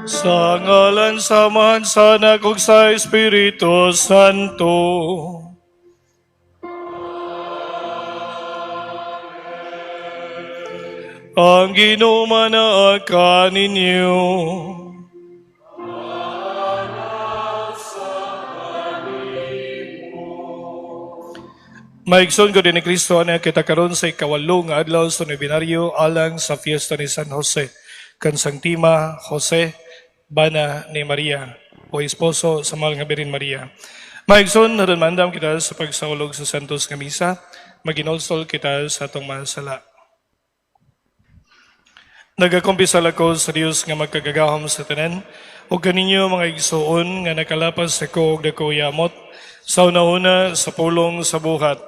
Sa ngalan sa Amahan, sa Anak ug sa Espiritu Santo. Ang Ginoo manaa kaninyo. Maigsoon ko din ni Kristo ana kita karon sa ikawalo nga adlaw sa nobenaryo alang sa fiesta ni San Jose. Kansang tima Jose bana ni Maria o esposo sa mahal nga Birhen Maria. Maigsoon aron mandam kita sa pagsaulog sa Santos nga Misa, maginulsol kita sa atong mga sala. Nagakumpisal ako sa Dios nga magkagagahom sa tanan, ug kaninyo mga igsoon nga nakalapas ako og dako yamot, sa una-una sa pulong sa buhat,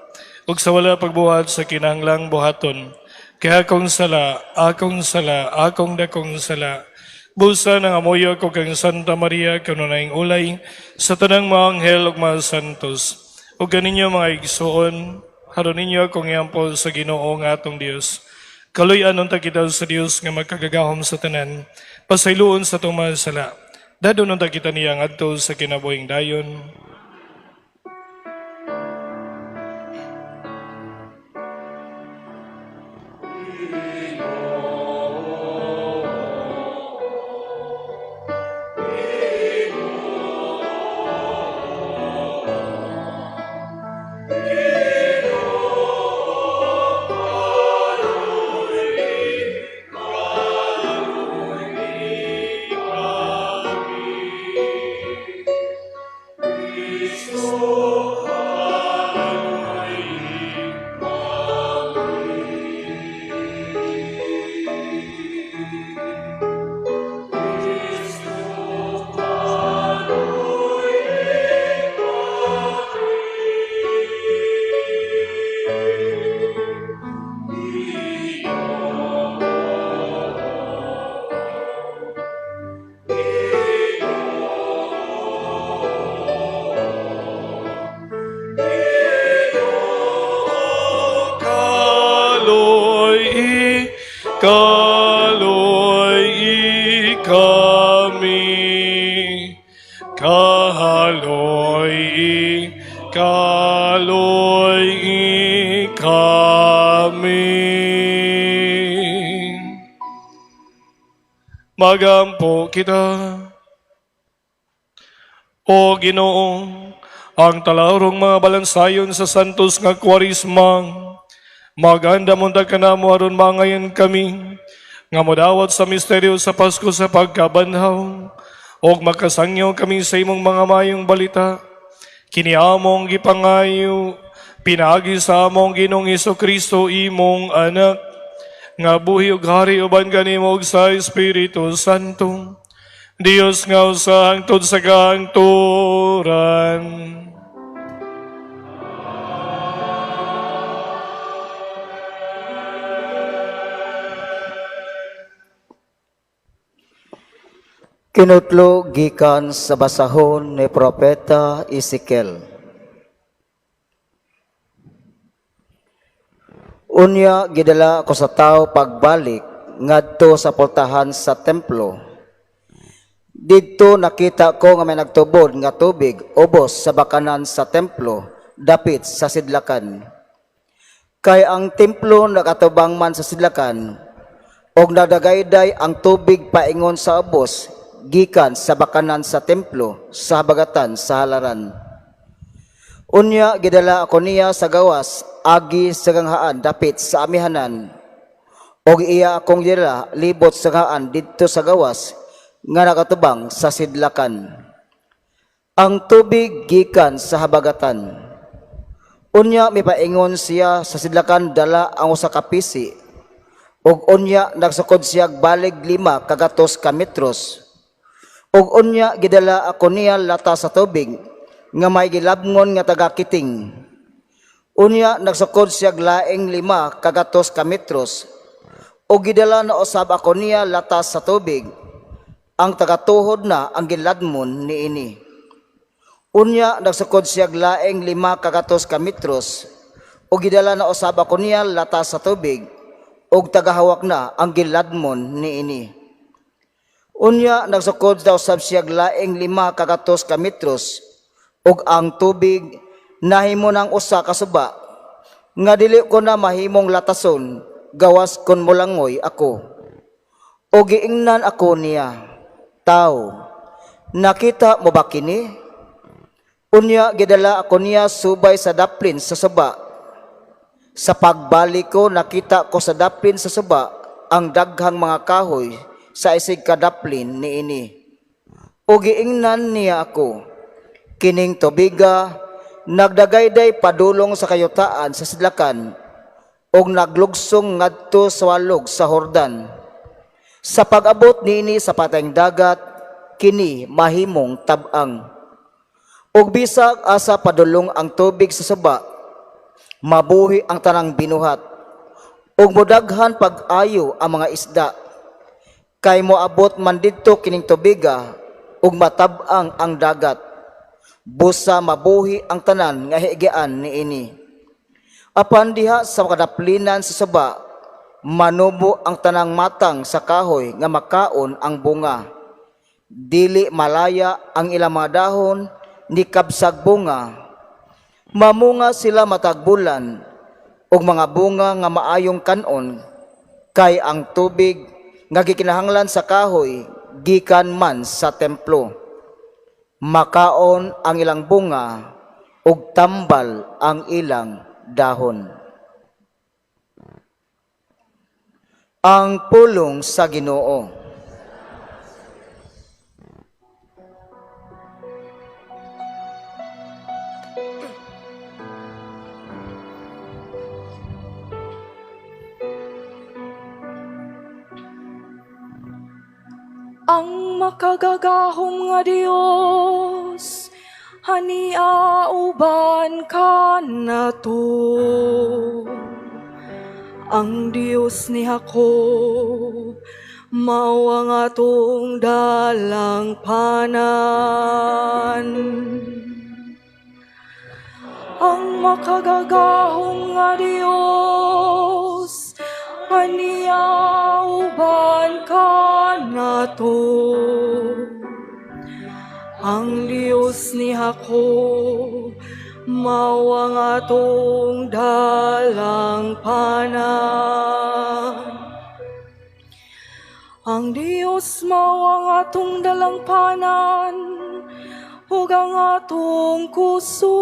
ug sa wala pagbuhat sa kinahanglang buhaton. Kay akong sala, akong sala, akong dakong sala. Busa nang amoyo ako kang Santa Maria, kanunayng ulay, sa tanang mga anghel ug mga santos. Ug kaninyo mga igsoon, haron ninyo akong iampo sa Ginoo nga atong Dios. Kaluy-an unta kita sa Dios nga magkagagahom sa tanan, pasayloon sa atong mga sala. Dadon unta kita niya ngadto sa kinabuhing dayon. Kaloy, kaloy kami. Kaloy, kaloy kami. Magampo kita. O Ginoo, ang talawrong mga balansayon sa santos nga Kwarisma, maganda mong kanamo aron mangayan kami, nga modawat sa misteryo sa Pasko sa pagkabanhaw, ug makasangyaw kami sa imong mga mayong balita. Kini among gipangayo, pinaagi sa among Ginoong Kristo imong anak, nga buhi ug hari uban kanimo ug sa Espiritu Santo. Dios nga usa hangtod sa kahangturan. Kinutlo gikan sa basahon ni Propeta Ezekiel. Unya gidala ko sa tao pagbalik ngadto sa pultahan sa templo. Didto nakita ko nga may nagtubod nga tubig ubos sa bakanan sa templo dapit sa sidlakan. Kay ang templo nakatubang man sa sidlakan og nadagayday ang tubig paingon sa ubos gikan sa bakanan sa templo sa habagatan sa halaran. Unya gidala ako niya sa gawas agi sa ganghaan dapit sa amihanan. Og iya akong gidala libot sa ganghaan didto sa gawas nga nakatubang sa sidlakan. Ang tubig gikan sa habagatan. Unya mipaingon siya sa sidlakan dala ang usa ka pisi. Og unya nagsukod siya balig 5 kagatos ka metros. Og unya gidala ako niya lata sa tubig nga may gilabngon nga taga-kiting. Unya nagsukod siya laing 5 kagatos ka metros. Og gidala na usab ako niya lata sa tubig. Ang tagatuhod na ang giladmon niini. Unya nagsukod siya laing 5 kagatos ka metros. Og gidala na usab ako niya lata sa tubig. Og tagahawak na ang giladmon niini. Unya nagsukod daw sab siyag laing 500 ka metros ug ang tubig nahimo ng usa ka suba nga dili ko na mahimong latason gawas kon molangoy ako. O giingnan ako niya, "Tao, nakita mo ba kini?" Unya gidala ako niya subay sa daplin sa suba. Sa pagbalik ko, nakita ko sa daplin sa suba ang daghang mga kahoy sa isig kadaplin niini. O giingnan niya ako, "Kining tubiga nagdagayday padulong sa kayutaan sa sidlakan ug naglugsong ngadto sa walog sa Hordan. Sa pag-abot niini sa patayng dagat, kini mahimong tab-ang. Ug bisag asa padulong ang tubig sa suba, mabuhi ang tanang binuhat, ug modaghan pag-ayo ang mga isda. Kay moabot man didto kining tubiga ug matab-ang ang dagat. Busa mabuhi ang tanan nga higian niini. Apan diha sa kadaplinan sa suba, manubo ang tanang matang sa kahoy nga makaon ang bunga. Dili malaya ang ilang mga dahon ni kabsag bunga. Mamunga sila matag bulan og mga bunga nga maayong kan-on, kay ang tubig nga gikinahanglan sa kahoy gikan man sa templo. Makaon ang ilang bunga ug tambal ang ilang dahon." Ang pulong sa Ginoo. Ang makagagahom nga Dios, hania uban kanato. Ang Dios ni Jacob, mao ang atong dalang panan. Ang makagagahom nga Dios, ania uban kanato. Ang Dios ni Jacob, mao ang atong dalang panan. Ang Dios mao ang atong dalang panan, ug ang atong kusog.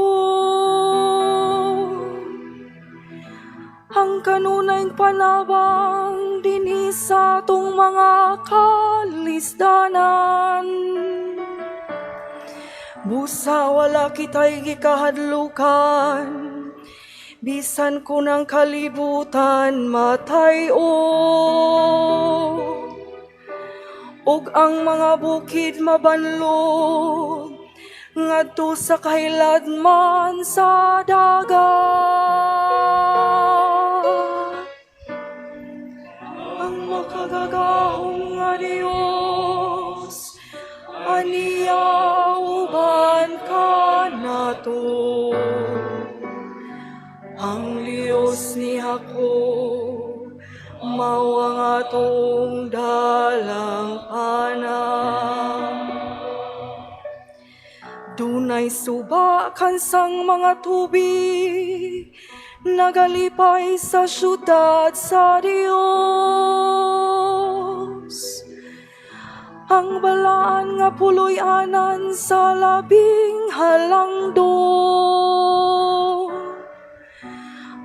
Ang kanunayng panabang dinhi sa atong mga kalisdanan. Busa wala kita'y gikahadlukan, bisan kun ang kalibutan matay-o, ug ang mga bukid mabanlog ngadto sa kahiladman sa dagat. Ang makagagahom nga Dios, ania uban kanato. Ang Dios ni Jacob, mao ang atong dalang panan. Dunay suba kansang mga tubig, nagalipay sa syudad sa Dios. Ang balaan nga puloy-anan sa labing halangdon.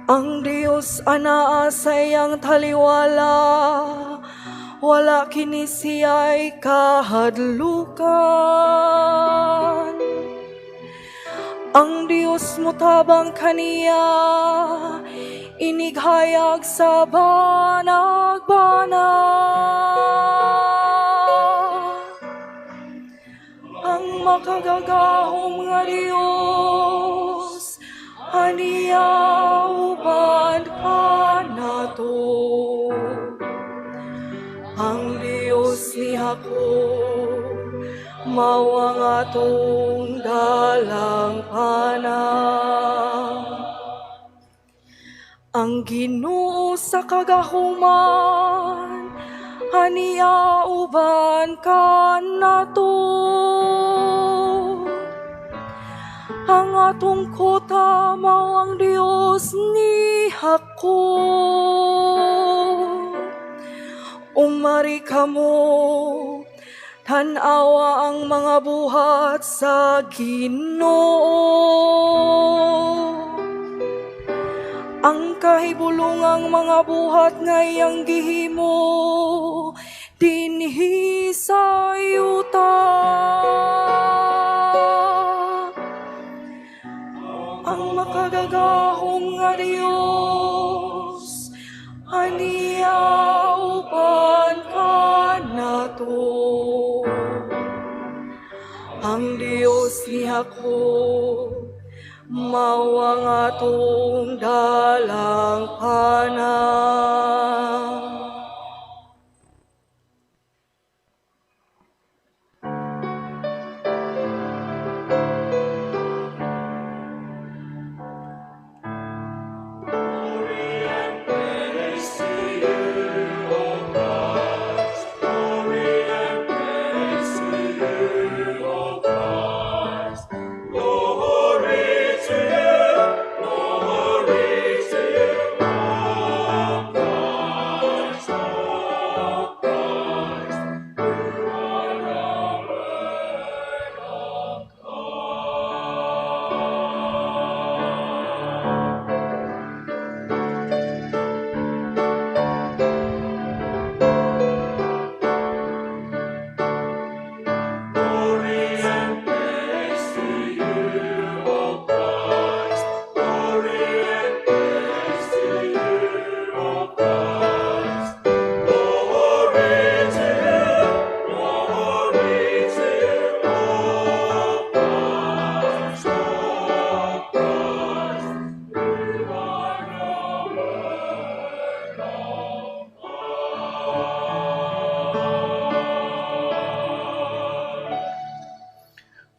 Ang Dios anaa sa iyang taliwala, wala kini siya'y kahadlukan. Ang Dios motabang kaniya, inighayag sa banag-banag. Ang makagagahom nga Dios, ania uban kanato. Ang Dios ni Jacob, mao ang atong dalang panan. Ang Ginoo sa kagahuman, aniya uban kanato. Ang atong kota mao ang Dios ni Jacob. Umari kamo, tan-awa ang mga buhat sa Ginoo. Ang kahibulungang mga buhat nga iyang gihimo dinhi sa yuta. Ang makagagahom nga Dios aniya uban kanato. Ang Dios ni Jacob mao ang atong dalangpanan.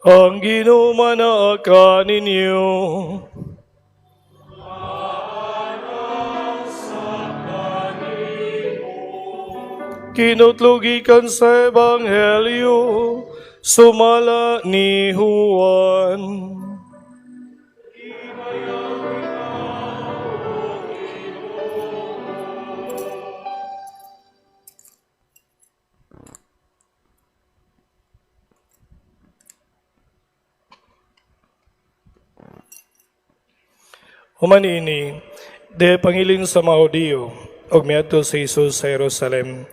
Ang Ginoo manaa kaninyo. Kinutlo gikan sa Ebanghelyo sumala ni Juan. Human ini, de pangilin sa mga Hudiyo, og miadto si Jesus sa Jerusalem.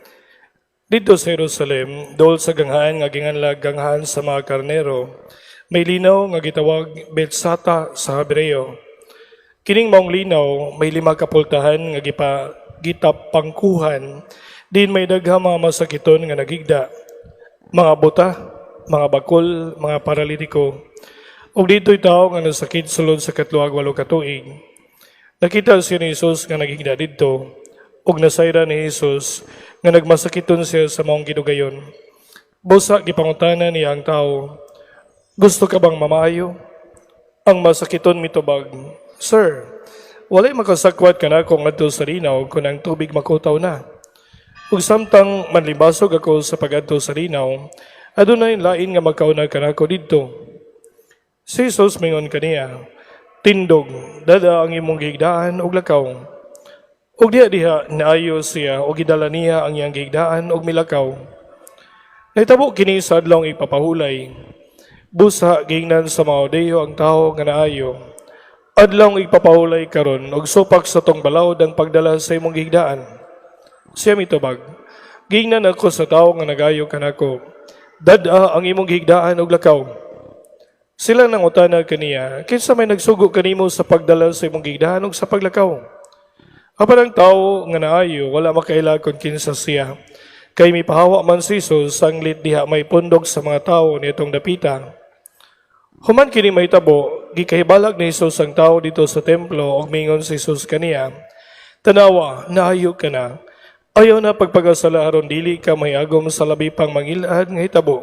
Didto sa Jerusalem, dool sa ganghaan nga ginganlag ganghaan sa mga karnero, may linaw nga gitawag Betsata sa Hebreo. Kining maong linaw, may 5 ka pultahan nga gitapangkuhan, din may daghang mga masakiton nga nagigda, mga buta, mga bakol, mga paralitiko. Ug dito'y tawo nga nasakit sulod sa 38 ka tuig. Nakita siya ni Jesus nga nagigda didto, ug nasayra ni Jesus nga nagmasakiton siya sa maong gidugayon. Busa gipangutana niya ang tawo, "Gusto ka bang mamaayo?" Ang masakiton mitubag, "Sir, walay makasakwat kanako ngadto sa linaw kun ang tubig makutaw na. Ug samtang manlibasog ako sa pagadto sa linaw, adunay lain nga magkauna kanako didto." Si Jesus mingon kaniya, "Tindog, dada ang imong gihigdaan ug lakaw." Ug diha diha naayo siya ug gidala niya ang iyang gihigdaan ug milakaw. Nahitabo kini sa adlawng ipapahulay. Busa giingnan sa mga Hudiyo ang tawo nga naayo, "Adlawng ipapahulay karon ug supak sa tong balaod ang pagdala sa imong gihigdaan." Siya mitubag, "Giingnan ako sa tawo nga nagayo kanako, 'Dad-a ang imong gihigdaan ug lakaw.'" Sila nangutana kaniya, "Kinsa may nagsugo kanimo sa pagdala sa imong gihigdaan ug sa paglakaw?" Apan ang tawo nga naayo wala makaila kung kinsa siya. Kay mipahawa man si Jesus sanglit diha may pundok sa mga tawo niadtong dapita. Human kini mahitabo, gikahibalag ni Jesus ang tawo didto sa templo ug mingon si Jesus kaniya, "Tanawa, naayo ka na. Ayaw na pagpakasala aron dili ka mahiagom sa labi pang mangilad nga hitabo."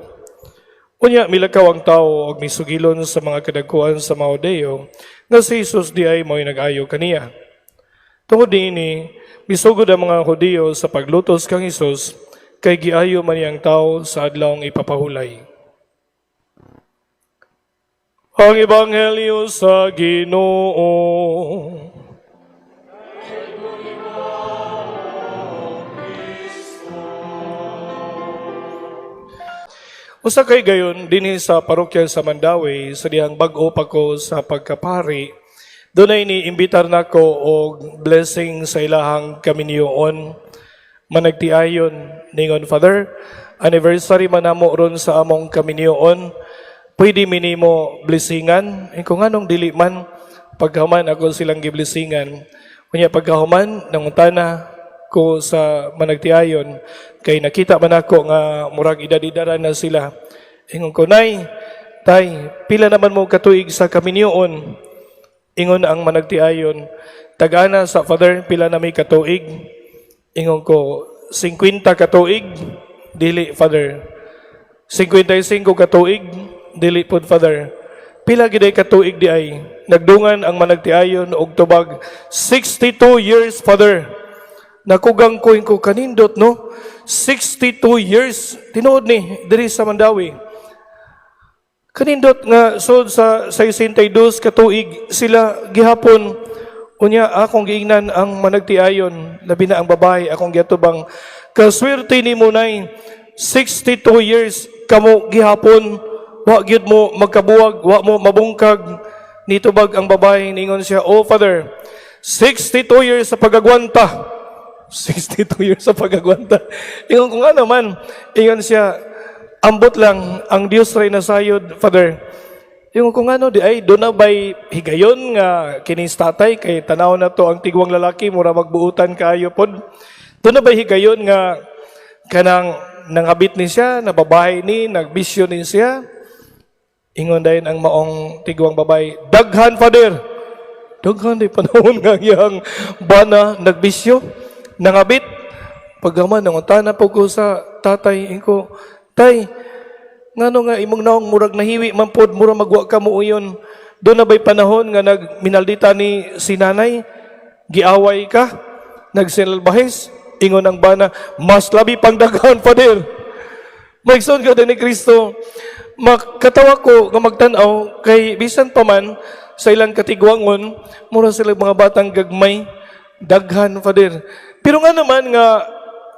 Unya milakaw ang tawo og misugilon sa mga kadagkuan sa mga Hudiyo nga si Jesus diay mao'y nag-ayo kaniya. Tungod niini, misugod ang mga Hudiyo sa paglutos kang Jesus Kay giayo man niyang tao sa adlawng ipapahulay. Ang Ebanghelyo sa Ginoo. Usa kay gayon dinhi sa parokya sa Mandaue, sa dihang bag-o pa ko sa pagkapari, dunay ni imbitar nako og blessing sa ilahang kaminyoon. Managtiayon ningon, "Father, anniversary man namo ron sa among kaminyoon, pwede minimo blessingan?" Ingon ko, "Nganong dili man?" Pagkahuman, ako silang giblessingan. Unya pagkahuman, nangutana ko sa managtiayon kay nakita man ako nga murag edad-edaran na sila. Ingon ko, "Nay, Tay, pila naman mo katuig sa kaminyoon?" Ingon ang managtiayon, "Tagana sa, Father, pila na may katuig?" Ingon ko, "50 katuig?" "Dili, Father." "55 katuig?" "Dili pod, Father." "Pila giday katuig di ay?" Nagdungan ang managtiayon og tubag, "62 years, Father." Nakugang ko ko, kanindot, no? 62 years, tinuod ni diri sa Mandaue. Kanindot nga sud sa 62 katuig sila gihapon. Unya akong giingnan ang managtiayon, labi na ang babae, akong giatubang, "Kaswerte nimo, Nay, 62 years kamo gihapon, wa gyud mo magkabuwag, wa mo mabungkag." Nitubag ang babae, ningon siya, "Oh Father, 62 years sa pagagwanta." 62 years sa pagagwanta. Ingon ko nga naman, ingon siya, "Ambot lang, ang Diyos ray nasayod, Father." Ingon ko nga no, di ay, doon na ba'y higayon nga kinis tatay, kay tanaw na to ang tigwang lalaki, mura magbuutan kaayo pod. Doon na ba'y higayon nga kanang nangabit ni siya, nababae ni, nagbisyo ni siya? Ingon dayon ang maong tigwang babae, "Daghan, Father." Daghan di panahon nga iyang bana nagbisyo, nangabit. Pagkaman, nangutana po ko sa tatay, inko, "Tay, ngano nga imong naong murag nahiwi man pod, mura magwa ka mo uyon? Doon na ba'y panahon nga nagminaldita ni si nanay? Giaway ka? Nagsinalbahis?" Ingon ang bana, "Mas labi pang daghan, Father." Maigsoon ko din ni Kristo, makatawa ko nga magtanaw kay bisan pa man sa ilang katigwangon, mura sila mga batang gagmay, "Daghan, Father." Pero nga naman nga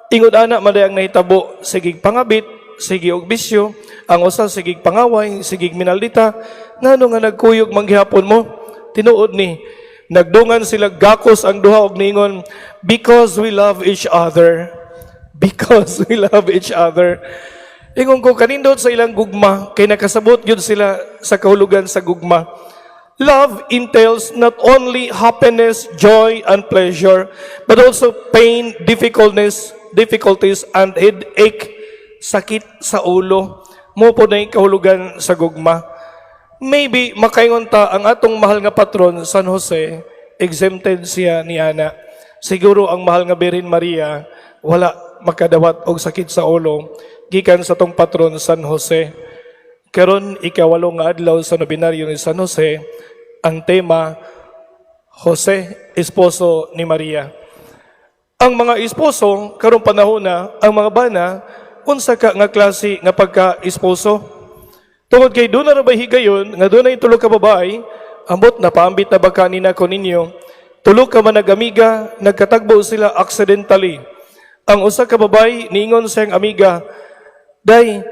ingod ana man ang nahitabo, sigig pangabit, sige og bisyo, ang usa sigig pangaway, sigig minaldita, ngano nga nagkuyog manggihapon mo? Tinuod ni, nagdungan sila gakos ang duha og ningon, "Because we love each other." Because we love each other. Ingon ko, kanindot sa ilang gugma, kay nakasabot gyud sila sa kahulugan sa gugma. Love entails not only happiness, joy, and pleasure, but also pain, difficulties, and headache, sakit sa ulo. Mo po na yung kahulugan sa gugma. Maybe makaingon ta ang atong mahal nga patron, San Jose, exempted siya ni ana. Siguro ang mahal nga Birhen Maria, wala makadawat og sakit sa ulo gikan sa tong patron San Jose. Karon 8 nga adlaw sa nobenaryo ni San Jose, ang tema, Jose, esposo ni Maria. Ang mga esposo karong panahon na, ang mga bana, unsa ka nga klase nga pagka-esposo? Tungod kay doon na ba higayon nga doon na tulo ka babae, ambot napaambit na ba kanina ko ninyo, tulo ka man nag-amiga, nagkatagbo sila accidentally. Ang usa ka babae niingon sa iyang amiga, "Day,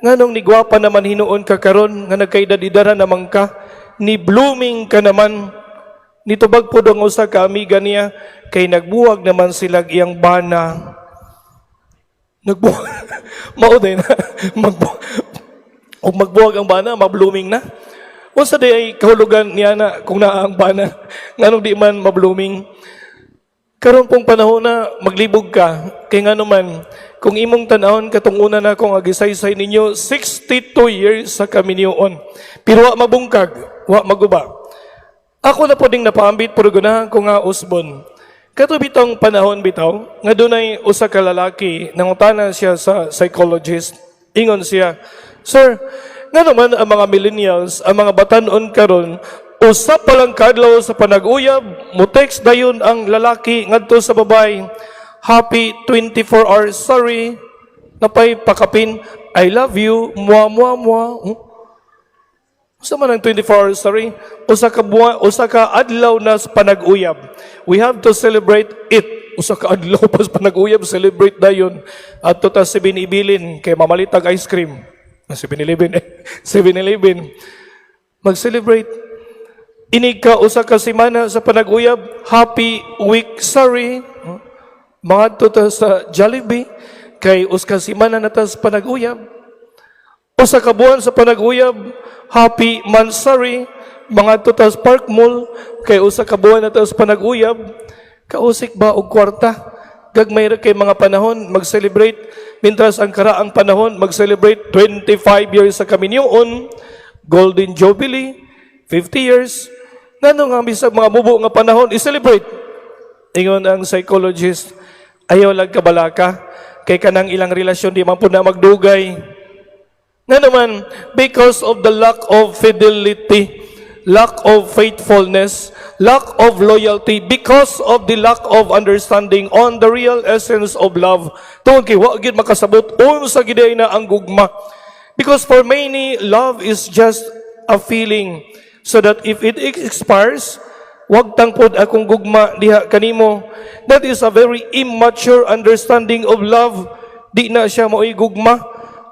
nganong nigwapa naman hinuon ka karon nga nagkaedad-edaran naman ka, ni blooming ka naman?" Nitubag po ang usa ka amiga niya, "Kay nagbuwag naman sila iyang bana." Nagbuwag. Mao din na. Og magbuwag ang bana, ma-blooming na. Unsa di ay kahulugan niya na kung naa ang bana, nganong di man ma-blooming? Karon pong panahon na maglibog ka, kay ngano man, kung imong tanawon katong una na kong agisaysay ninyo, 62 years sa kaminyoon. Pero wa mabungkag, wa maguba. Ako na po ding napaambit, pero ganahan ko nga usbon. Kato bitong panahon bitaw, nga dunay usa ka lalaki, nangutana siya sa psychologist. Ingon siya, "Sir, nga naman ang mga millennials, ang mga batanon karon, usa pa lang kadlaw sa panag-uyab, mo-text dayon ang lalaki ngadto sa babae, 'Happy 24 hours, sorry.'" Napay pakapin, "I love you, mua mua mua." Huh? Usa man ang 24 hours, sorry. Usa ka buwan, usa ka adlaw na sa panag-uyab. We have to celebrate it. Usa ka adlaw pa sa panag-uyab, celebrate dayon. Adto ta 7-Ibilin kay mamalitag ice cream. 7-Eleven eh. 7-Eleven. Mag-celebrate. Inig ka usa ka semana sa panag-uyab, happy week, sorry. Mangadto ta sa Jollibee kay usa ka semana na ta sa panag-uyab. Usa ka buwan sa panag-uyab, happy monthsary, mangadto ta sa Park Mall kay usa ka buwan na ta sa panag-uyab. Kausik ba og kwarta? Gagmay ra kay mga panahon mag-celebrate, mintras ang karaang panahon mag-celebrate 25 years sa kaminyoon, Golden Jubilee, 50 years. Ngano nga bisag mga mubo nga panahon i-celebrate? Ingon ang psychologist, ayaw lang kabalaka kay kanang ilang relasyon di man po na magdugay. Nga naman, because of the lack of fidelity, lack of faithfulness, lack of loyalty, because of the lack of understanding on the real essence of love. Tungod kay wa gyud makasabot unsa gyud na ang gugma. Because for many, love is just a feeling. So that if it expires, wagtang pod akong gugma diha kanimo. That is a very immature understanding of love. Di na siya mao'y gugma.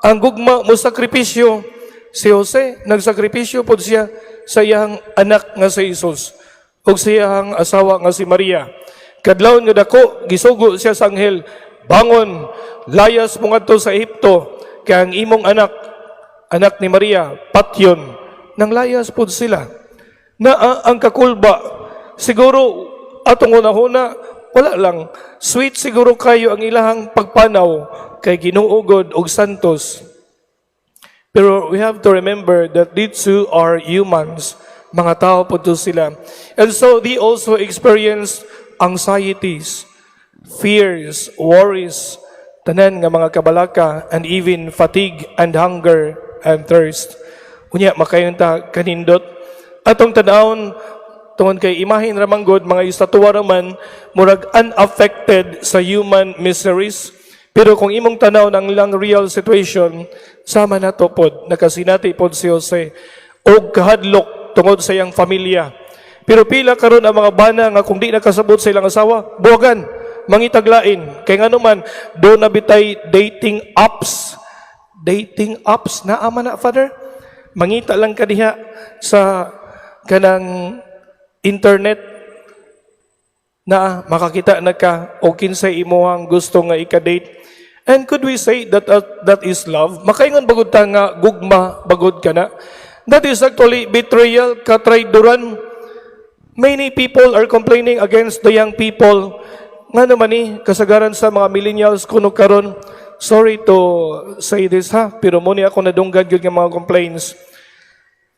Ang gugma mo sakripisyo. Si Jose, nagsakripisyo pod siya sa iyang anak nga si Jesus ug sa iyang asawa nga si Maria. Kadlawon nga dako, gisugo siya sa anghel, "Bangon, layas mo ngadto sa Ehipto, kay ang imong anak, anak ni Maria, patyon." Nang layas pod sila. Naa ang kakulba. Siguro, atong una-una, wala lang. Sweet siguro kayo ang ilahang pagpanaw kay Ginoo gud og santos. Pero we have to remember that these two are humans. Mga tao po to sila. And so they also experience anxieties, fears, worries, tanan nga mga kabalaka, and even fatigue and hunger and thirst. Unya, makayon ta kanindot. Atong tanawon, tungod kay imahin ra man gud, mga estatwa ra man, murag unaffected sa human miseries. Pero kung imong tanaw ng lang real situation, sama na to pod, nakasinati pod si Jose, og kahadlok tungod sa iyang pamilya. Pero pila karon ang mga bana nga kung di nakasabot sa ilang asawa, buwagan, mangitaglain. Kay nga naman, do na bitay dating apps. Dating apps, naa man na, Father? Mangita lang ka diha sa kanang internet na makakita na ka o kinsay imuhang gusto nga ika-date. And could we say that that is love? Makaingon ba gud ta nga gugma ba gud kana? That is actually betrayal, katrayduran. Many people are complaining against the young people. Nga naman ni, kasagaran sa mga millennials kuno karon, sorry to say this ha, pero mo ni ako nadunggan gyud nga mga complaints.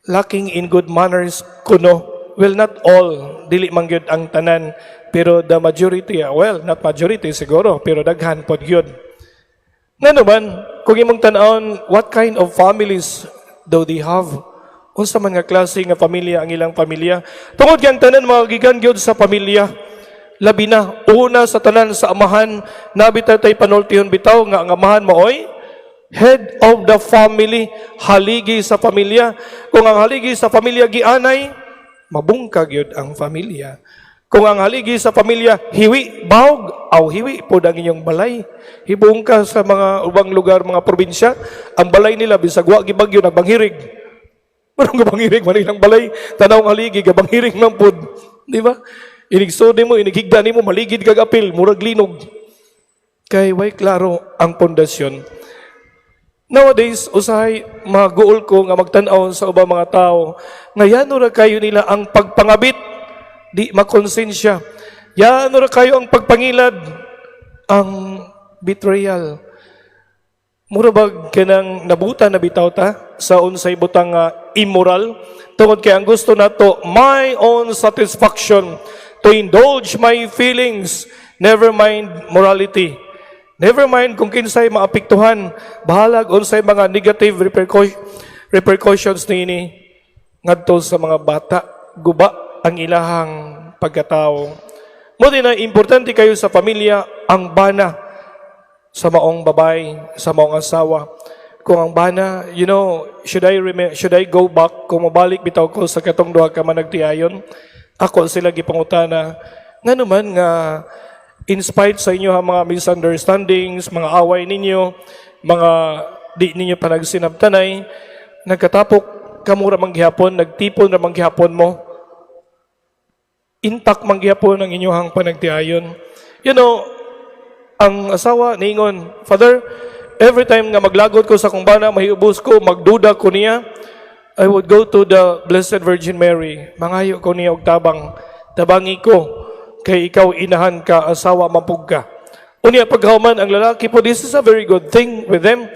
Lacking in good manners kuno. Well, not all, dili man gyud ang tanan, pero the majority, well, not majority siguro, pero daghan pod gyud. Nga naman, kung imong tan-awon, what kind of families do they have? Unsa man nga klase nga pamilya ang ilang pamilya? Tungod kay ang tanan mga gikan gyud sa pamilya. Labi na, una sa tanan sa amahan, naa bitay tay panultihon bitaw nga ang amahan maoy head of the family, haligi sa pamilya. Kung ang haligi sa pamilya gianay, mabungkag gyud ang pamilya. Kung ang haligi sa pamilya, hiwi, bahog, aw hiwi po ang inyong balay. Hibong ka sa mga ubang lugar, mga probinsya, ang balay nila, bisag wa gibagyo, nagbanghirig. Manong gabanghirig man ilang balay, tanaw ang haligi, gabanghirig man pud. Di ba? Inigsud nimo, inighigda nimo, maligid kag apil, murag linog. Kay way klaro ang pundasyon. Nowadays, usahay maguol ko nga magtan-aw sa ubang mga tao nga yano ra kayo nila ang pagpangabit, di makonsensya. Yano ra kayo ang pagpangilad, ang betrayal. Mura bag kanang nabuta na bitaw ta sa unsay butang nga immoral tungod kay ang gusto nato my own satisfaction, to indulge my feelings, never mind morality. Never mind kung kinsay maapektuhan, bahalag unsay mga negative repercussions niini ngadto sa mga bata, guba ang ilahang pagkatao. Mo din na importante kayo sa pamilya ang bana. Sa maong babay, sa maong asawa. Kung ang bana, should I go back? Kung mabalik bitaw ko sa katong duha ka managtiayon, ako sila gipangutana, nga naman nga in spite sa inyo ang mga misunderstandings, mga away ninyo, mga di ninyo panagsinabtanay, nagkatapok kamura man gihapon, nagtipon ra man gihapon mo, intact man gihapon ang inyong panagtiayon. Ang asawa niingon, "Father, every time nga maglagot ko sa akong bana, mahiubos ko, magduda ko niya, I would go to the Blessed Virgin Mary. Mangayo ko niya og tabang. Tabangi ko, kay ikaw inahan ka, asawa mampug ka." Unya pagkahuman ang lalaki po, this is a very good thing with them.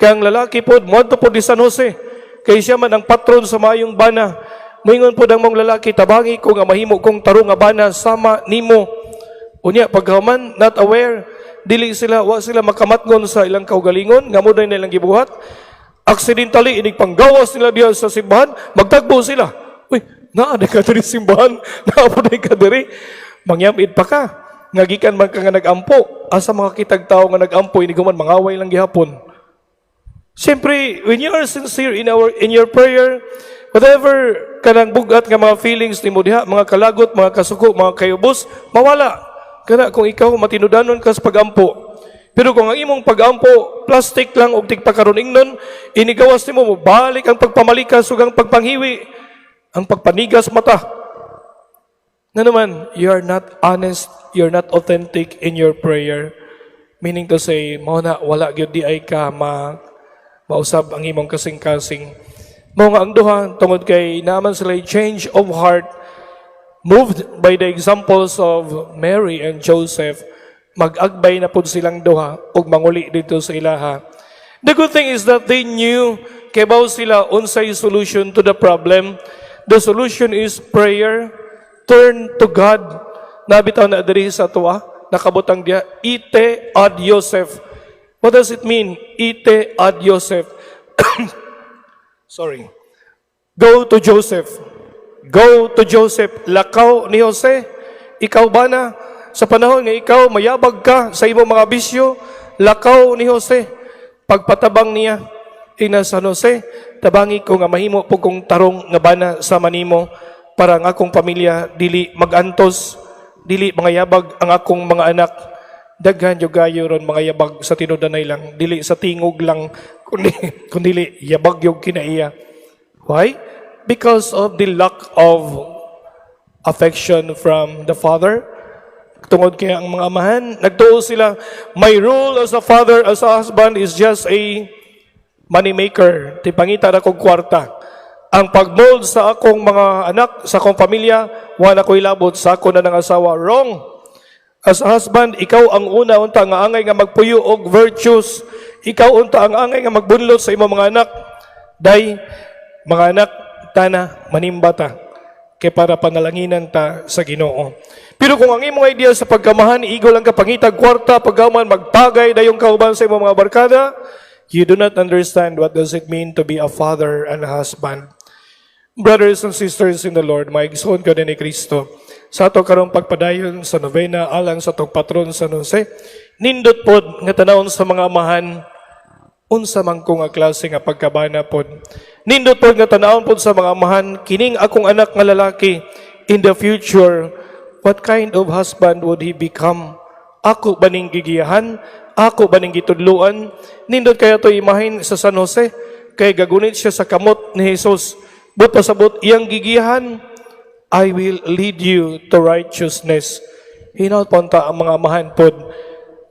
Kay ang lalaki po, muadto po di San Jose. Kay siya man ang patron sa maayong bana. Moingon po ang mong lalaki, "Tabangi ko nga mahimo kong tarong nga bana sama nimo." Unya pagkahuman, not aware, dili sila, wa sila makamatngon sa ilang kaugalingon, nga mo na ilang gibuhat. Accidentally, inig panggawas nila diya sa simbahan, magtagbo sila. "Uy, naa na ka diri simbahan, naa po na ka diri." Mangyamid pa ka. Nga gikan man ka nga nag-ampo. Asa mga kitag tao nga nag-ampo, inig human mangaway lang gihapon. Siyempre, when you are sincere in your prayer, whatever kanang bugat nga mga feelings nimo diha, mga kalagot, mga kasuko, mga kayubos, mawala. Kana kung ikaw matinudanon ka sa pagampo. Pero kung ang imong pagampo, plastic lang og tigpakaron ingnon, inigawas nimo mo balik ang pagpamalikas ug ang pagpanghiwi, ang pagpanigas mata. Na naman, you are not honest, you're not authentic in your prayer. Meaning to say, mao na wala gyud di ay ka ma mausab ang imong kasing-kasing. Mao nga ang duha, tungod kay naman sila change of heart, moved by the examples of Mary and Joseph, mag-agbay na pud silang duha ug manguli dito sa ilaha. The good thing is that they knew, kibaw sila unsay solution to the problem. The solution is prayer. Turn to God. Nabitaw na diri sa tuwa, nakabutang diya, "Ite ad Joseph." What does it mean? Ite ad Joseph. Sorry. Go to Joseph. Go to Joseph. Lakaw ni Jose. Ikaw ba na? Sa panahon nga ikaw mayabag ka sa imong mga bisyo, lakaw ni Jose. Pagpatabang niya, ina San Jose, tabangi ko nga mahimo po kong tarong nga bana sa manimo para ang akong pamilya dili magantos, dili mga yabag ang akong mga anak. Daghan yung gayo ron mga yabag sa tinudanay lang, dili sa tingog lang, kundi yabag yung kinaiya. Why? Because of the lack of affection from the father. Tungod kaya ang mga amahan, nagtuo sila, my role as a father, as a husband is just a money maker. Tipangita na kong kwarta. Ang pag-mold sa akong mga anak, sa akong pamilya, wala ko'y labot sa ako na ng asawa. Wrong. As a husband, ikaw ang una unta nga angay nga magpuyo og virtues. Ikaw unta ang angay nga magbunlot sa imong mga anak. Day, mga anak, tana, manimba ta. Kay para panalanginan ta sa Ginoo. Pero kung ang imong idea sa pagkamahan, igo lang ka pangitag kwarta, pagkaman magtagay dayong kauban sa imong mga barkada, you do not understand what does it mean to be a father and a husband. Brothers and sisters in the Lord, mga igsoon ko ni Kristo, sa ato karong pagpadayon sa novena alang sa atong patron San Jose, nindot pod nga tanawon sa mga amahan, unsa man ko nga klase nga pagkabana pod. Nindot pod nga tanawon pod sa mga amahan, kining akong anak nga lalaki, in the future, what kind of husband would he become? Ako ba ning gigiyahan? Ako ba ning gitudluan? Nindot kaya to imahin sa San Jose, kay gagunit siya sa kamot ni Jesus. But pasabot iyang gigiyahan, "I will lead you to righteousness." Hinaut pa ang mga amahan pod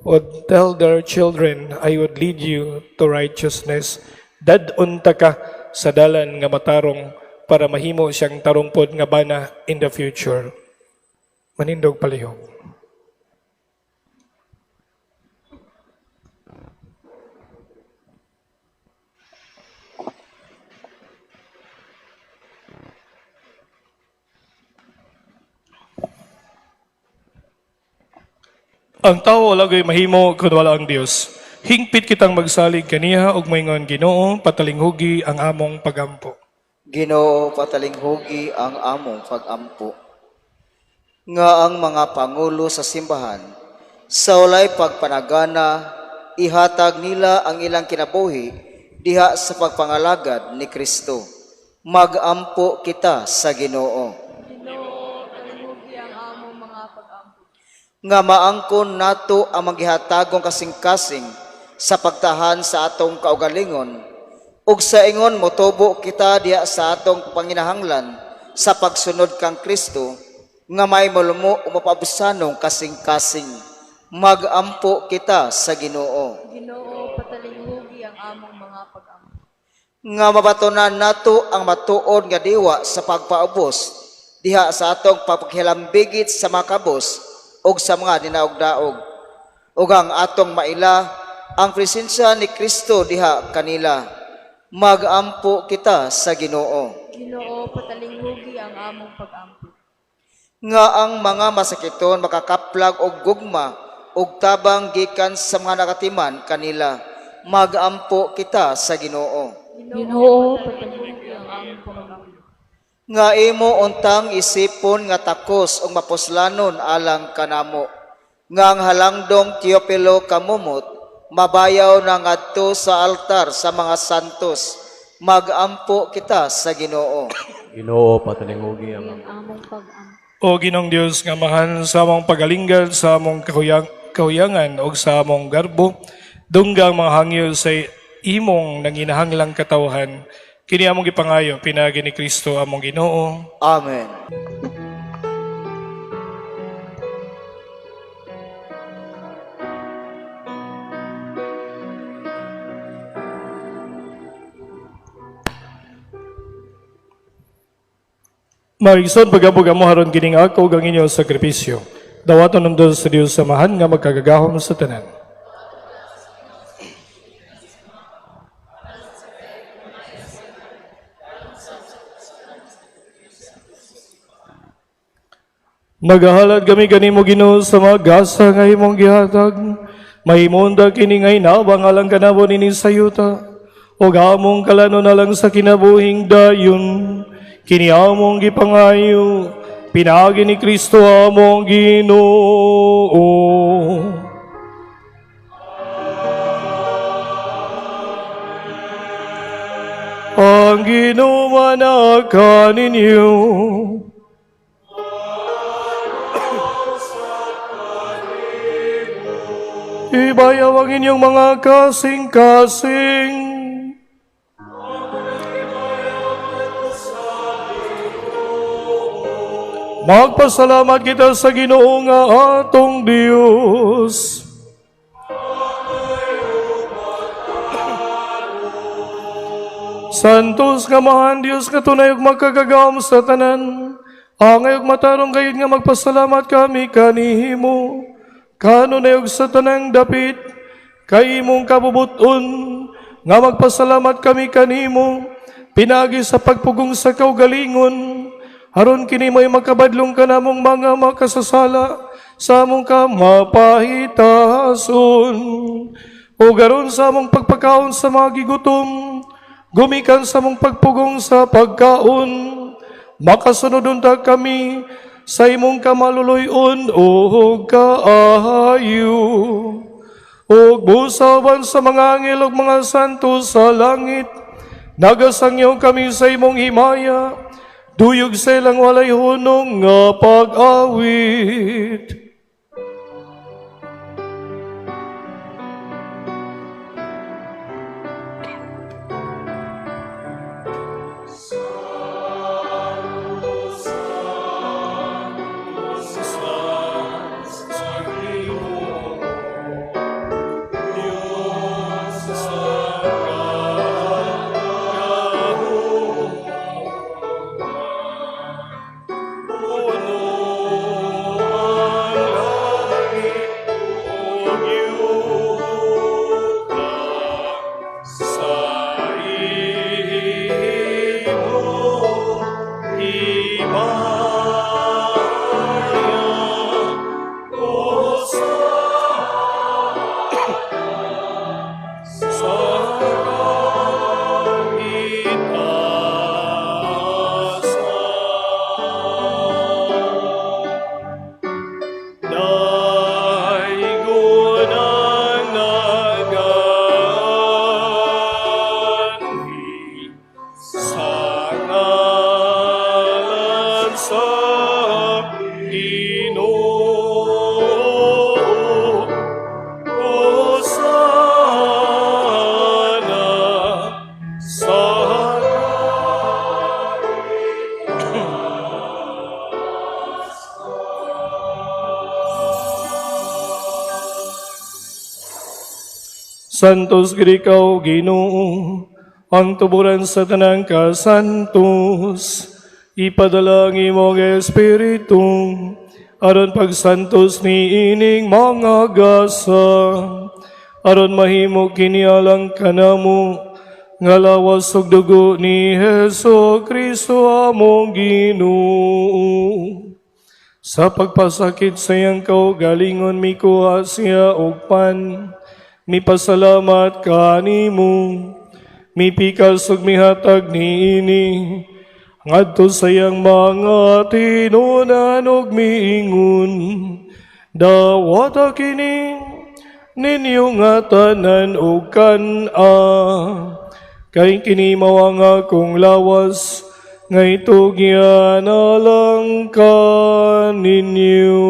would tell their children, "I would lead you to righteousness." Dad-on ta ka sa dalan nga matarong para mahimo siyang tarong pod nga bana in the future. Manindog palihog. Ang tao wala gay mahimo kung wala ang Dios. Hingpit kitang magsalig kaniya ug maingon, "Ginoo, patalinghugi ang among pagampo." Ginoo, patalinghugi ang among pagampo. Nga ang mga pangulo sa simbahan sa walay pagpanagana ihatag nila ang ilang kinabuhi diha sa pagpangalagad ni Kristo. Magampo kita sa Ginoo. Ginoo, palingugi ang among mga pag-ampo. Nga maangkon nato ang maghihatagong kasing-kasing sa pagtahan sa atong kaugalingon ug sa ingon motubo kita diha sa atong panginahanglan sa pagsunod kang Kristo nga may molumo o mapabusanong kasing-kasing. Magampo kita sa Ginoo. Ginoo, patalinghugi ang among mga pag-ampo. Nga mabatunan nato ang matuod nga diwa sa pagpaubos diha sa atong pagpakihilambigit sa mga kabos ug sa mga dinaog-daog, ug ang atong maila ang presensya ni Kristo diha kanila. Magampo kita sa Ginoo. Ginoo, patalinghugi ang among pag-ampo. Nga ang mga masakiton makakaplag og gugma ug tabang gikan sa mga nakatiman kanila. Magampo kita sa Ginoo. Ginoo, patalinghugi ang among pag-ampo. Nga imo untang isipon nga takos ug mapuslanon alang kanamo, nga ang halangdong Teopilo kamumot mabayaw na ngadto sa altar sa mga santos. Magampo kita sa Ginoo. Ginoo, patalingugi ang Ang among pag-ampo. O Ginoong Dios nga amahan sa among pagalinggal, sa among kahuyangan ug sa among garbo, dungga ang mga hangyo sa imong nanginahanglang katawhan. Kini among gipangayo pinaagi ni Kristo among Ginoo. Amen. Marigson, pagabog amo haron kining ako ug ang inyong sakripisyo. Dawaton ng sa Dios samahan nga magkagagahom sa tanan. Nagahalad kami kanimo, Ginoo, sa mga gasa nga imong gihatag. Mahimunda kini nga inabang alang kanamo nini sa yuta. Ug among kalano na lang sa kinabuhing dayon. Kini among gipangayo pinaagi ni Kristo among Ginoo. Ang Ginoo manaka ninyo. Ibayaw ang inyong mga kasing-kasing. Magpasalamat kita sa Ginoo nga atong Dios. Santos nga mahan Dios, katunay ug makagagahom sa tanan. Angay ug matarong gayud nga magpasalamat kami kanihimo. Kanunay ug sa tanang dapit kay imong kabubuton nga magpasalamat kami kanimo pinagi sa pagpugong sa kaugalingon, aron kini may makabadlong kanamong mga makasasala sa among kamapahitason, o garon sa among pagpakaon sa mga gigutom gumikan sa among pagpugong sa pagkaon, makasunod unta kami sa imong kamaluluy-on ug kaayo. Ug busawan sa mga anghel ug mga santo sa langit, nagasangyaw kami sa imong himaya, duyog sa ilang walay hunong nga pag-awit. Santos gid ikaw, Ginoo, ang tuburan sa tanang kasantos. Ipadala ang imong Espiritu aron pagsantos ni ining mga gasa, aron mahimo kini alang kanamo nga lawas ug dugo ni Hesus Kristo among Ginoo. Sa pagpasakit sa iyang kaugalingon, mikuha siya og pan, mipasalamat kanimo, mipikas ug mihatag niini ngadto sa iyang mga tinunan ug miingon, "Dawata kini ninyo nga tanan ug kan-a, kay kini mao ang akong lawas nga itugyan alang kaninyo."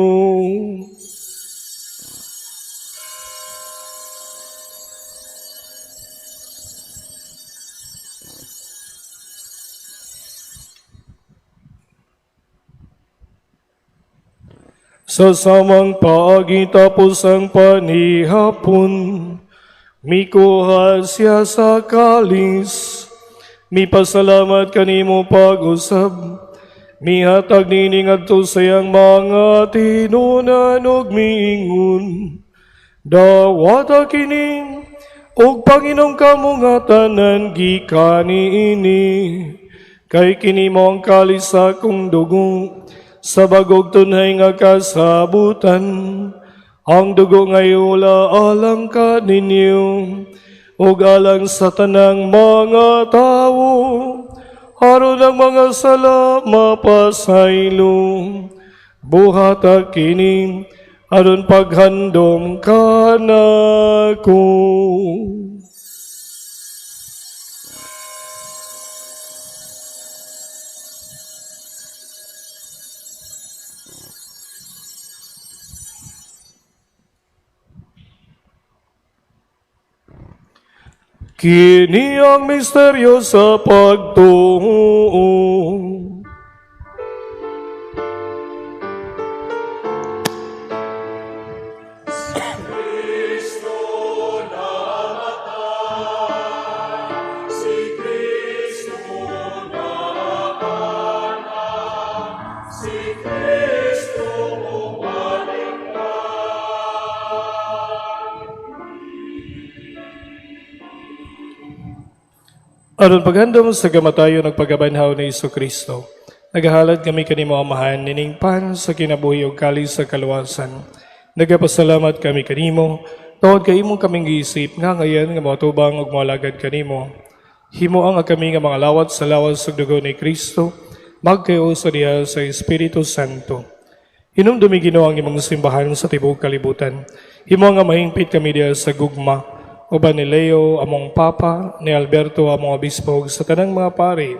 Sa samang paagi tapos ang panihapon, mikuha siya sa kalis, mipasalamat kanimo pag-usab, mihatag niini ngadto sa iyang mga tinunan ug miingon, "Dawata kini ug panginom kamo nga tanan gikan niini, kay kini mao ang kalis sa akong dugo sa bag-ong tunhay nga kasabutan, ang dugo nga iula alang kaninyo ug alang sa tanang mga tawo, aron ang mga sala mapasaylo. Buhata kini aron paghandom kanako." Kini ang misteryo sa pagtuo. Aron paghandom sa kamatayon ug pagkabanhaw ni Hesus Kristo, nagahalad kami kanimo, Amahan, nining pan sa kinabuhi ug kalis sa kaluwasan. Nagapasalamat kami kanimo tungod kay imong kaming giisip nga ngayon nga moatubang ug moalagad kanimo. Himoa nga kami nga mga lawat sa lawas ug dugo ni Kristo magkausa diha sa Espiritu Santo. Hinumdumi, Ginoo, ang imong simbahan sa tibuok kalibutan. Himoa nga mahingpit kami diha sa gugma uban ni Leo among Papa, ni Alberto among Obispo, ug sa tanang mga pari.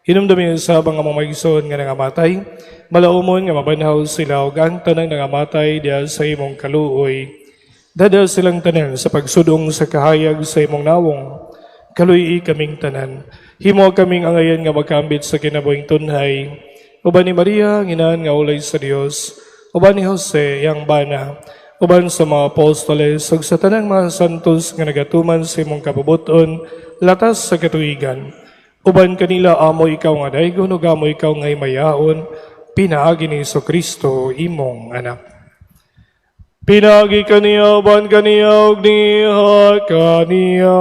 Hinumdumi usab ang among mga igsoon nga nangamatay, malaumon nga mabanhaw sila ug ang tanang nangamatay diha sa imong kaluoy. Dad-a silang tanan sa pagsudong sa kahayag sa imong nawong. Kaluy-i kaming tanan. Himo kaming angayan nga magkaambit sa kinabuhing tunhay. Uban ni Maria, ang inahan nga ulay sa Dios, uban ni Jose, iyang bana, uban sa mga apostoles, ug sa tanang mga santos nga nagatuman sa imong kabubut-on, latas sa katuigan. Uban kanila amo ikaw nga daygon ug amo ikaw nga himayaon, pinaagi ni Kristo imong anak. Pinaagi kaniya, uban kaniya, ug diha kaniya,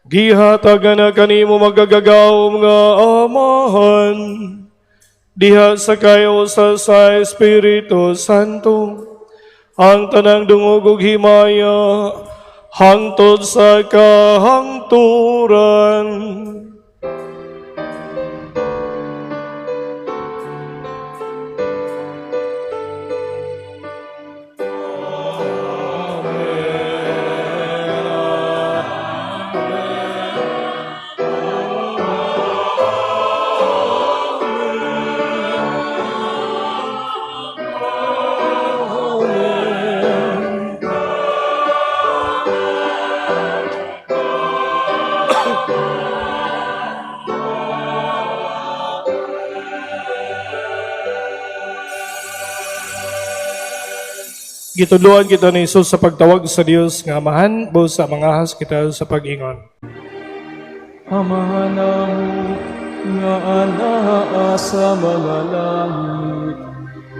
gihatagan na kanimo makagagahom nga Amahan, diha sa kayusa sa Espiritu Santo, ang tanang dungog ug himaya hangtod sa kahangturan. Gitudloan kita ni Jesus sa pagtawag sa Dios nga Amahan, busa mangahas kita sa pag-ingon. Amahan namo nga anaa sa mga langit,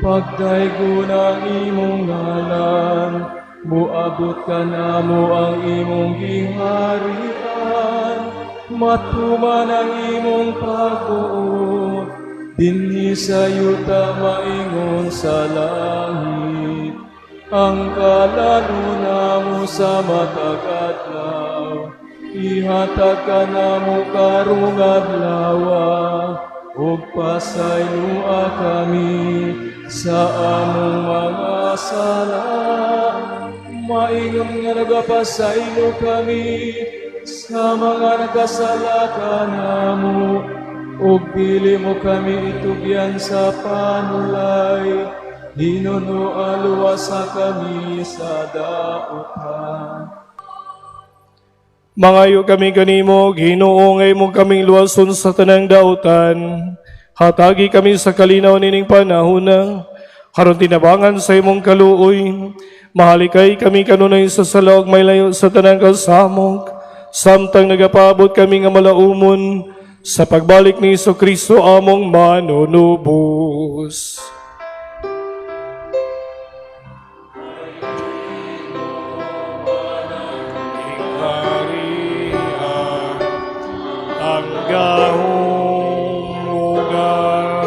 pagdaygon ang imong ngalan, muabot kanamo ang imong giharian, matuman ang imong pagbuot, dinhi sa yuta maingon sa langit. Ang kalan-on namo sa matag adlaw, ihatag kanamo karong adlawa, ug pasayloa kami sa among mga sala, maingon nga nagapasaylo kami sa mga nagkasala kanamo, ug dili mo kami itugyan sa panulay, hinunoa luwasa kami sa dautan. Mangayo kami kanimo, Ginoo, nga imo kaming luwason sa tanang dautan. Hatagi kami sa kalinaw nining panahona. Aron tinabangan sa imong kaluoy. Mahalikay kami kanunay sa sala ug mailayo sa tanang kasamok. Samtang nagapaabot kami nga malaumon sa pagbalik ni Kristo among manunubos. Gingharian, ang gahom ug ang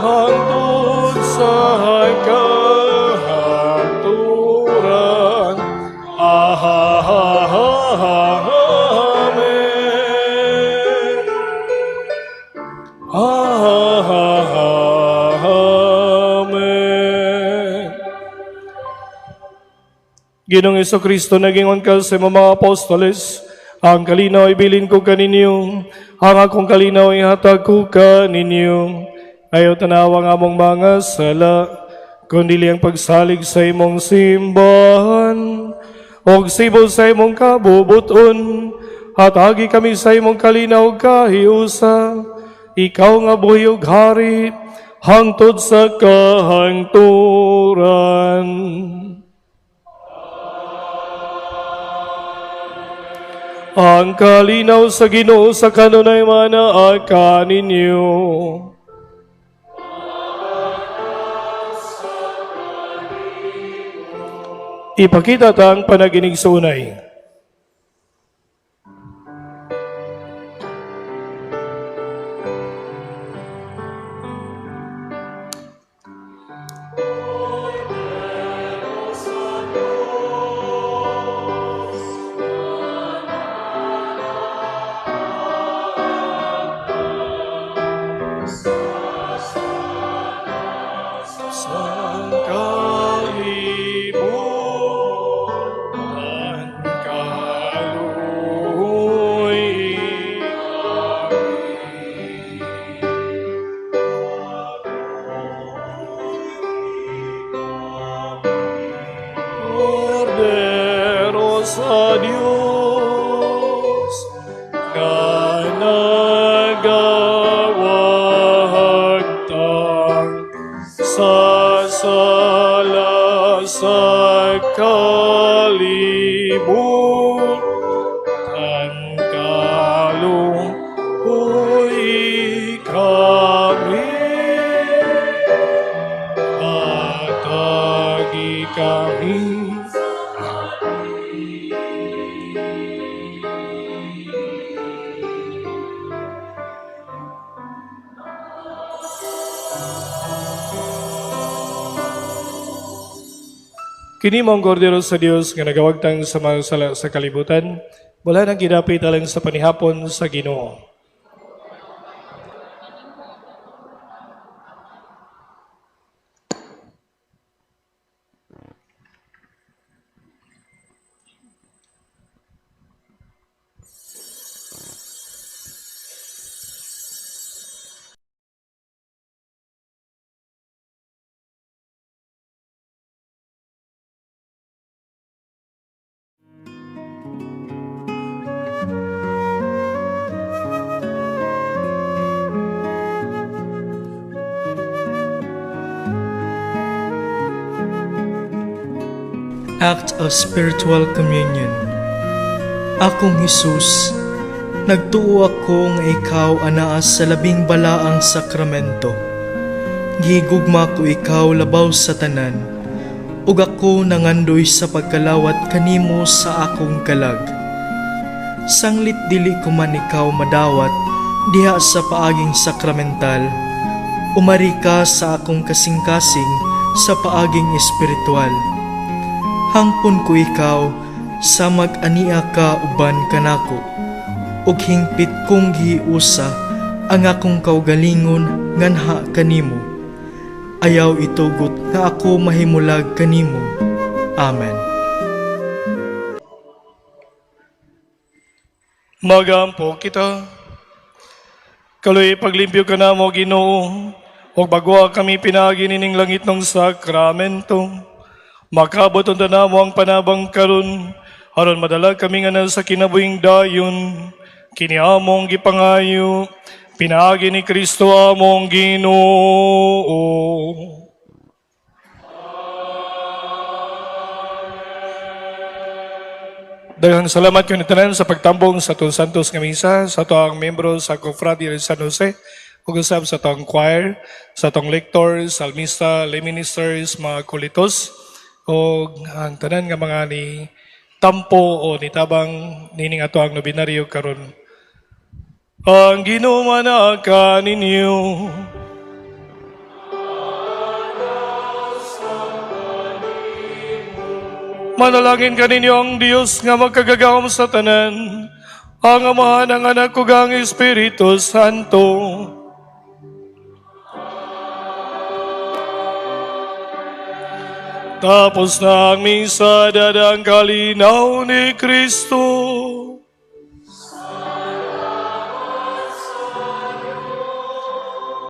hangtod sa kahangturan. Amen. Amen. Ginoong Kristo, nagingon ka sa imong mga apostoles, "Ang kalinaw ibilin ko kaninyo, ang akong kalinaw ihatag ko kaninyo. Ayaw tanawa ang among mga sala, kundi ang pagsalig sa imong simbahan. Og sibo sa imong kabubuton, hatagi kami sa imong kalinaw kahiusa. Ikaw nga buhi ug hari, hangtod sa kahangturan." Ang kalinaw sa Ginoo sa kanunay manaa kaninyo. Ipakita ta ang panaginigsuonay. Sangkalibutan kaluoy kami. Kordero sa Dios nga nagawagtang sa sala sa kalibutan, kaluoy kami. Hatagi kami. Kini mao ang Kordero sa Dios nga nagawagtang sa mga sala sa kalibutan. Bulahan ang gidapit alang sa panihapon sa Ginoo. Act of Spiritual Communion. Akong Hesus, nagtuo ako nga ikaw anaa sa labing balaang sakramento. Gihigugma ko ikaw labaw sa tanan, ug ako nangandoy sa pagkalawat kanimo sa akong kalag. Sanglit dili ko man ikaw madawat diha sa paaging sakramental, umari ka sa akong kasing-kasing sa paaging espiritual. Hangpon ko ikaw sa mag-ania ka uban kanako, ug hingpit kong gihiusa ang akong kaugalingon nganha kanimo. Ayaw itugot nga ako mahimulag kanimo. Amen. Magampo kita. Kaloy paglimpyo ka namo, Ginoo, ug bagwa kami pinaagi nining langit ng sakramento. Makabot unta namo ang panabang karon, aron madala kami nga sa kinabuhing dayon. Kini among gipangayo, pinaagi ni Kristo among Ginoo. Daghang salamat kaninyong tanan sa pagtambong sa atong Santos nga Misa, sa atong membro sa Cofradia de San Jose, ug usab sa atong choir, sa atong lectors, salmista, lay ministers, mga kulitos, ug ang tanan nga mga ni tampo o nitabang nining ato ang nobinaryo karon. Ang Ginoo manaa kaninyo. Manalangin kaninyo ang Dios nga magkagagahom sa tanan, ang Amahan, ang Anak ug ang Espiritu Santo. Tapos na ang misa, dadang kalinaw ni Kristo.